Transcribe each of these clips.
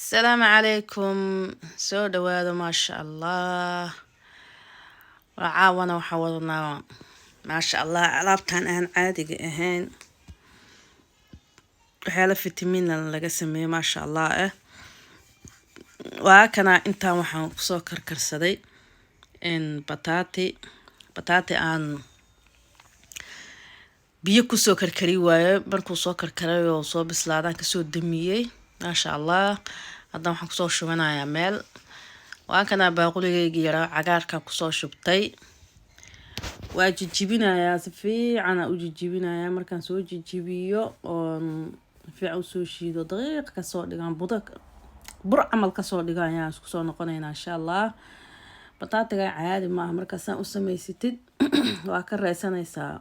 Asalaamu calaykum, soo dhawaado. Maasha Allah, waa caawana waxaa wadanaa, maasha Allah, alaabtan aan caadiga ahayn, waxyaala fitamiina laga sameeyo, maasha Allah. Waa kana intaan waxaan kusoo karkarsaday bataati. Bataati aan biyo kusoo karkari waayo. Markuu soo karkaray oo soo bislaadaan kasoo damiyey, maasha Allah. Hadda waxaan kusoo shubanayaa meel. Waa kanaa baaquligayga yaraa cagaarka kusoo shubtay. Waa jijibinayaa, si fiicana u jijibinayaa. Markaan soo jijibiyo oon fiican usoo shiido, daqiiq kasoo dhigaan, budo bur camal kasoo dhigo, ayaan isku soo noqonaynaa, insha Allah. Bataatiga caadi maaha. Markaasaan u samaysatid, waa ka reysanaysaa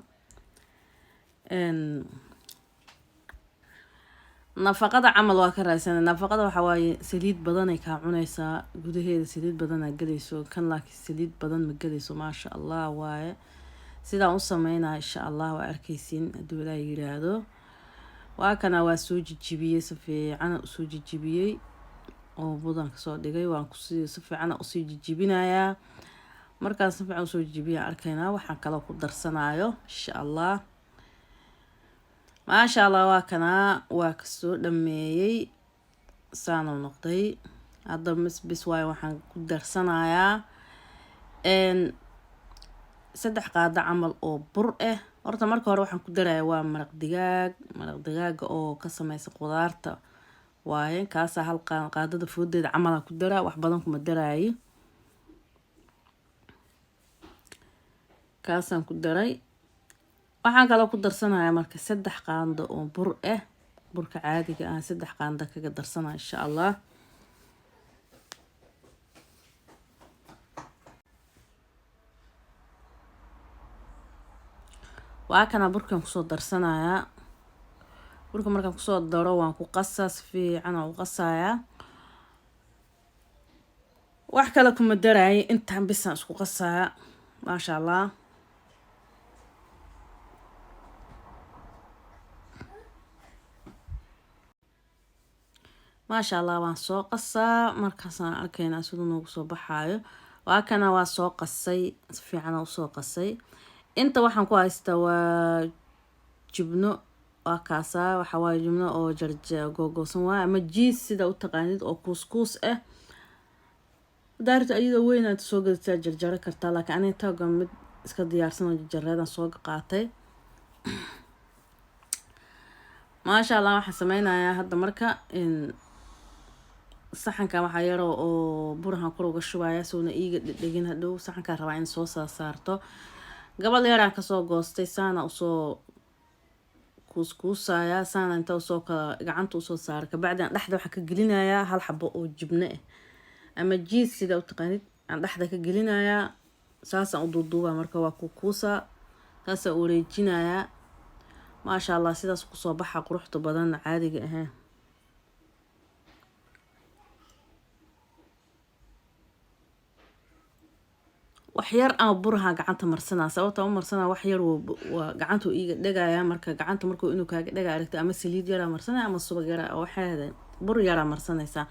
nafaqada camal. Waa ka raadsanay nafaqada. Waxaa waaye saliid badanay kaa cunaysaa, gudaheeda saliid badanaa gelayso kan, laakiin saliid badan ma gelayso. Maasha Allah waaye. Sidaan u sameynaya, insha Allah, waa arkaysiin hadduu Ilaah yiraahdo. Waa kana, waa soo jijibiyey, si fiicana usoo jijibiyey oo budan kasoo dhigay. Waan kusii si fiicana usii jijibinayaa. Markaan si fiican usoo jijibiya, arkaynaa waxaan kaloo ku darsanayo, insha Allah. Maasha Allah, waa kanaa, waa kasoo dhameeyey, saanuu noqday. Hadda mis waayo. Waxaan ku darsanayaa 3 qaado camal oo bur ah. Horta marka hore waxaan ku darayaa waa maraq digaag. Maraq digaaga oo ka sameysa qudaarta waaye. Kaasaa hal qaadada foodeeda camal aan ku daraa, wax badan kuma daraayo. Kaasaan ku daray. Waxaan kaloo ku darsanayaa marka 3 qaando oo bur ah, burka caadiga ah 3 qaando kaga darsanaya, insha Allah. Waa kana, burkan kusoo darsanayaa. Burka markaan kusoo daro, waan ku qasaa, si fiican aan u qasayaa. Wax kale kuma daraayo, intaan bisaan isku qasayaa, maasha Allah. Maasha Allah, waan soo qasaa. Markaasaan arkaynaa siduu noogu soo baxaayo. Waa kana, waa soo qasay, si fiican usoo qasay. Inta waxaan ku haystaa waa jibno. Waa kaasaa, waxaa waaye jibno oo jarja googoosan waay, ama jiis sida u taqaanid, oo kuuskuus ah. Daarta iyadoo weyn aad soo gadataa, jarjaro kartaa, laakiin aniga tooga mid iska diyaarsan oo jarjareedan soo qaatay, maasha Allah. Waxaan sameynayaa hadda marka saxankan waxaa yaro oo burahan kor uga shubaya soona iiga dhedhegin hadhow. Saxankaan rabaa in soo saarto. Gabal yaraan kasoo goostay, saana usoo kuuskuusaya, saana inta usoo kala gacanta usoo saara. Kabacdi aan dhexda waxaan ka gelinayaa hal xabo oo jibno ah ama jiis sida u taqaanid aan dhexda ka gelinayaa. Saasaan u duuduubaa. Marka waa kukuusaa, saasaan wareejinayaa, maasha Allah. Sidaas kusoo baxa quruxda badan, caadiga ahayn. Wax yar ama buraha gacanta marsanaa. Sababta u marsanaa, wax yar waa gacanta iiga dhegaya. Marka gacanta markuu inuu kaaga dhega aragta, ama saliid yaraa marsanaya ama subag yara, waxeeda bur yaraa marsanaysaa.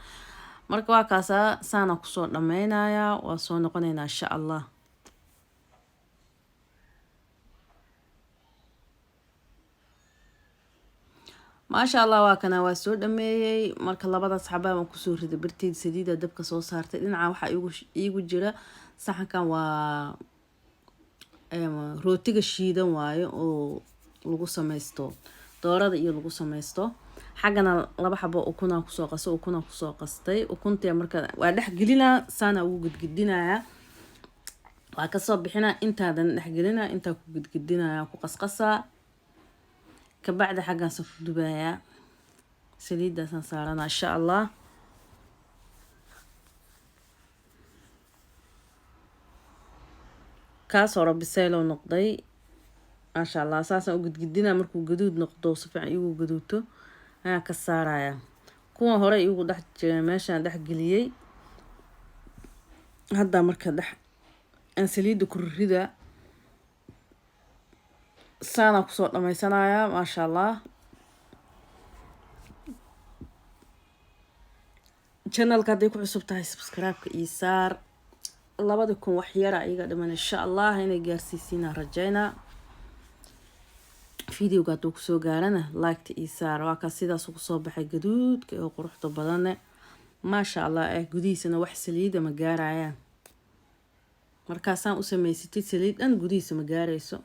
Marka waa kaasaa, saana kusoo dhameynayaa. Waa soo noqonaynaa, insha Allah. Maasha Allah, waa kana, waa soo dhameeyey. Marka labadaas xabaa waan kusoo riday birteeda, saliida dabka soo saartay. Dhinaca waxaa iigu jira saxankan waa rootiga shiidan waayo oo lagu sameysto doorada iyo lagu sameysto. Xaggana laba xabo ukunaa kusoo qaso, ukunaa kusoo qastay. Ukuntii marka waa dhex gelinaa, saana ugu gidgidinayaa, waa kasoo bixinaa. Intaadan dhex gelinaa, intaa ku gidgidinaya, ku qasqasaa. Kabacdi xaggaasaan ku dubayaa, saliidaasaan saaranaa, insha Allah. Kaas hore biseylow noqday, maasha Allah. Saasaan u gidgidinaa. Markuu gaduud noqdo, si fiican igu gaduuto, ayaan ka saaraya. Kuwan hore igu dhex jira meeshaan dhex geliyey. Hadda marka dhex aan saliidda ku rida, saanaa kusoo dhamaysanayaa, maasha Allah. Channelka hadday ku cusub tahay, subscribe-ka ii saar. 2000 wax yara iga dhiman, insha Allah inay gaarsiisiinaan rajaynaa. Videoga hadduu kusoo gaarana, like-ta ii saar. Waa kaas, sidaas kusoo baxay gaduudka oo quruxda badane, maasha Allah. Gudihiisana wax saliida ma gaarayaan. Markaasaan u samaysatid, saliid dhan gudihiisa ma gaarayso.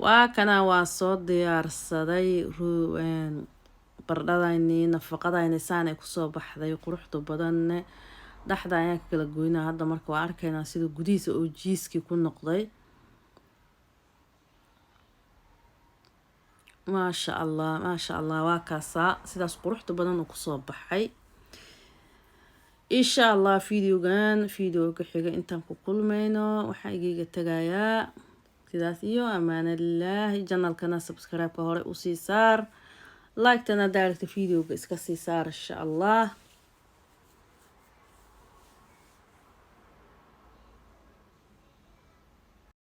Waa kana, waa soo diyaarsaday bardhadayni nafaqadayni, saanay kusoo baxday quruxda badanne. Dhexda ayaan ka kala goynaa hadda. Marka waa arkaynaa sida gudihiisa oo jiiskii ku noqday, maasha Allah, maasha Allah. Waa kaasaa, sidaas quruxda badan uu kusoo baxay. Insha Allah videogan videoga xiga intaan ku kulmayno, waxaan igaga tagayaa sidaas iyo amaanalilaahi. Channelkana subscribe-ka hore usii saar, like-tana daaragta videoga iska sii saar, insha Allah.